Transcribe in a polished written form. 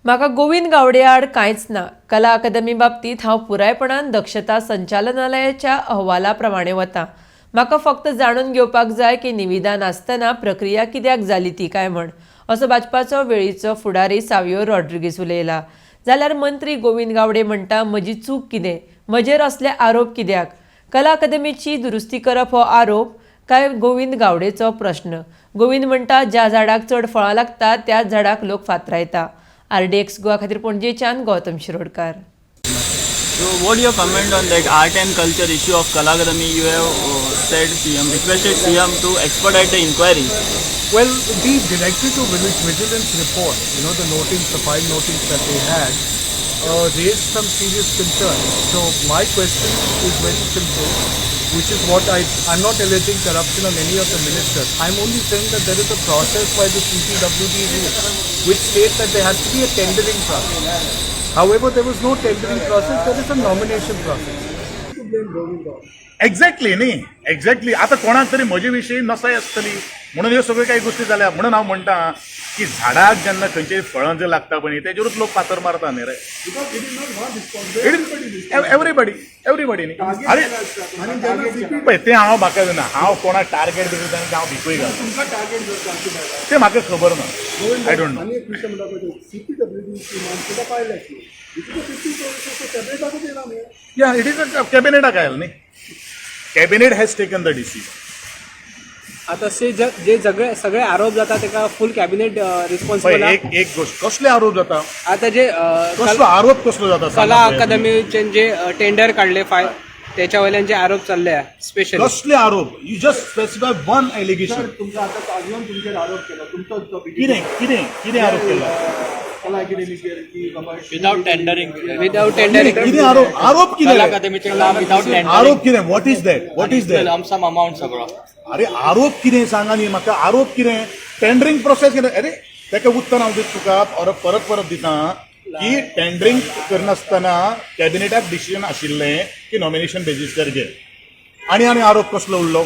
म्हाका गोविंद गावडे आड कांयच ना. कला अकादमी बाबतींत हांव पुरायपणान दक्षता संचालनालयाच्या अहवाला प्रमाणें वता. म्हाका फक्त जाणून घेवपाक जाय की निविदा नासतना प्रक्रिया कित्याक जाली ती काय म्हण, असो भाजपाचो वेळीचो फुडारी सावियो रॉड्रिगीस उलयला. जाल्यार मंत्री गोविंद गावडे म्हणटा, म्हजी चूक कितें? म्हजेर असले आरोप कित्याक? कला अकादमीची दुरुस्ती करप हो आरोप काय गोविंद गावडेचो प्रश्न. गोविंद म्हणटा, ज्या झाडाक चड फळां लागतात त्याच झाडाक लोक फातरायता. आरडीएक्स गोवा खातीर पणजेच्यान Gautam Shirodkar. So, what your comment on that art and culture issue of Kala Akademi? You have said CM, requested CM to expedite the inquiry. Well, the Directorate of Vigilance report, the notings, the five notings that they had, raised some serious concerns. So my question is very simple, which is what I'm not alleging corruption on any of the ministers. I'm only saying that there is a process by the CPWD rules which state that there has to be a tendering process. However, there was no tendering process, there is a nomination process. Exactly न्ही, exactly. आतां कोणाक तरी म्हजे विशीं नसाय आसतली म्हणून ह्यो सगळ्यो काही गोश्टी जाल्या. म्हणून हांव म्हणटा की झाडाक जेन्ना खंयचेय फळां जर लागता पळय, तेजेरूच लोक फातर मारता न्ही रे. एवरीबडी, एवरीबडी न्ही. अरे पळय, तें हांव म्हाका ना, हांव कोणाक टार्गेट बी करता आनी हांव भिकूय घालता तें म्हाका खबर ना. I don't know. आनी एक विशय म्हणटा, सीपीडब्ल्यूडी सुद्दां पायले 50 कॅबिनेटाकूच येना न्ही. या, it is कॅबिनेटाक आयल न्ही. Cabinet has taken the decision. आता से जे सगळे सगळे आरोप जाता तेका फुल कॅबिनेट रिस्पॉन्सिबल. पळय, एक एक गोश्ट, कसले आरोप जाता? आता जे कसलो आरोप कसलो जाता सांगा कला पळोवया तुमी. अकादमीचे जे टेंडर काढले फाय, त्याच्या वयल्यान जे आरोप चालले स्पेशली. कसले आरोप? You just specify one allegation. तुमचा आता अजून तुमचेर आरोप केला तुमचो जो कितें कितें कितें आरोप केला? कला अकॅडमीचेर की बाबा विदाउट टेंडरिंग. Without tendering. कितें आरोप? आरोप कितें कला रे? अकादमीचे काम विदाउट टेंडरिंग. आरोप कितें? What is that? What is that? Lump sum amount सगळो. अरे, आरोप कितें सांगा न्ही म्हाका. आरोप कितें? टेंडरिंग प्रोसेस कितें? अरे, ताका उत्तर हांव दिता तुका, परत परत परत दिता की टेंडरिंग करनासतना कॅबिनेटाक डिसिजन आशिल्लें की नॉमिनेशन बेजीसचेर घे. आनी आनी आरोप कसलो उरलो?